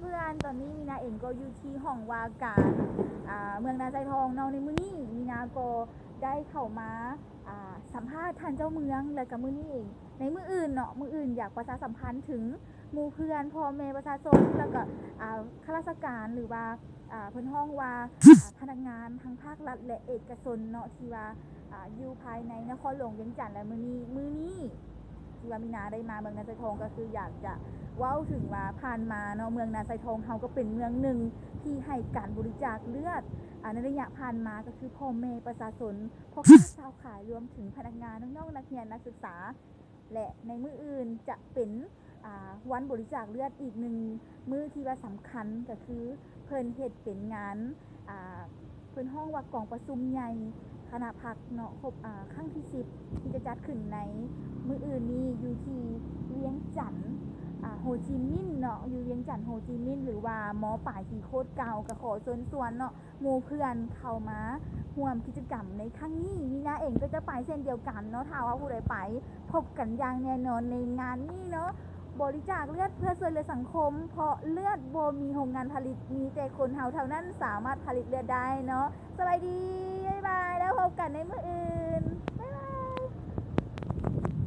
ເພື່ອນ ຕອນນີ້ມີນາເອງກໍຢູ່ທີ່ຫ້ອງວ່າການ ອ່າ ເມືອງນາຊາຍທອງເນາະ. ໃນມື້ນີ້ມີນາກໍໄດ້ເຂົ້າມາ ອ່າ ສຳພາດທ່ານເຈົ້າເມືອງ ແລະກະມື້ນີ້ເອງ ໃນມື້ອື່ນເນາະ ມື້ອື່ນຢາກປະຊາສຳພັນເຖິງໝູ່ເພື່ອນ ພໍ່ແມ່ປະຊາຊົນ ແລະກະ ອ່າ ຂ້າລາຊະການ ຫຼືວ່າ ອ່າ ເພິ່ນຮ້ອງວ່າ ອ່າ ພະນັກງານທັງພາກລັດ ແລະເອກະຊົນເນາະ ທີ່ວ່າ ອ່າ ຢູ່ພາຍໃນນະຄອນຫຼວງວຽງຈັນ. ແລະມື້ນີ້ ມື້ນີ້ທີ່ວ່າມີນາໄດ້ມາເມືອງນາຊາຍທອງ ກໍຄືຢາກຈະເວົ້າເຖິງວ່າຜ່ານມາເນາະ ເມືອງນາຊາຍທອງເຮົາກໍເປັນເມືອງໜຶ່ງທີ່ໃຫ້ການບໍລິຈາກເລືອດ ອ່າ ໃນໄລຍະຜ່ານມາ ກໍຄືພໍ່ແມ່ປະຊາຊົນ ພໍ່ຄ້າຊາວຂາຍ ລວມເຖິງພະນັກງານ ນ້ອງໆ ນັກຮຽນ ນັກສຶກສາ ແລະໃນມື້ອື່ນຈະເປັນ ອ່າ ວັນບໍລິຈາກເລືອດອີກໜຶ່ງມື້ທີ່ວ່າສຳຄັນ ກໍຄືເພິ່ນເຮັດເປັນງານ ອ່າ ເພິ່ນຮ້ອງວ່າກອງປະຊຸມໃຫຍ່ຄະນະພັກເນາະ ຄົບ ອ່າ ຄັ້ງທີສິບ ທີ່ຈະຈັດຂຶ້ນໃນມື້ອື່ນນີ້ ຢູ່ທີ່ວຽງຈັນ ອ່າ ໂຮຈິມິນເນາະ ຢູ່ວຽງຈັນໂຮຈິມິນ ຫຼືວ່າ ມ.ປາຍທີ່ໂຄດເກົ່າ. ກໍຂໍເຊີນຊວນເນາະ ໝູ່ເພື່ອນເຂົ້າມາຮ່ວມກິດຈະກຳໃນຄັ້ງນີ້. ມີນາເອງກໍຈະໄປເຊັ່ນດຽວກັນເນາະ. ຖ້າວ່າຜູ້ໃດໄປ ພົບກັນຢ່າງແນ່ນອນໃນງານນີ້ເນາະ. ບໍລິຈາກເລືອດເພື່ອຊ່ວຍເຫຼືອສັງຄົມ ເພາະເລືອດບໍ່ມີໂຮງງານຜະລິດ, ມີແຕ່ຄົນເຮົາເທົ່ານັ້ນສາມາດຜະລິດເລືອດໄດ້ເນາະ. ສະບາຍດີ, ບາຍບາຍ, ແລ້ວພົບກັນໃນມື້ອື່ນ.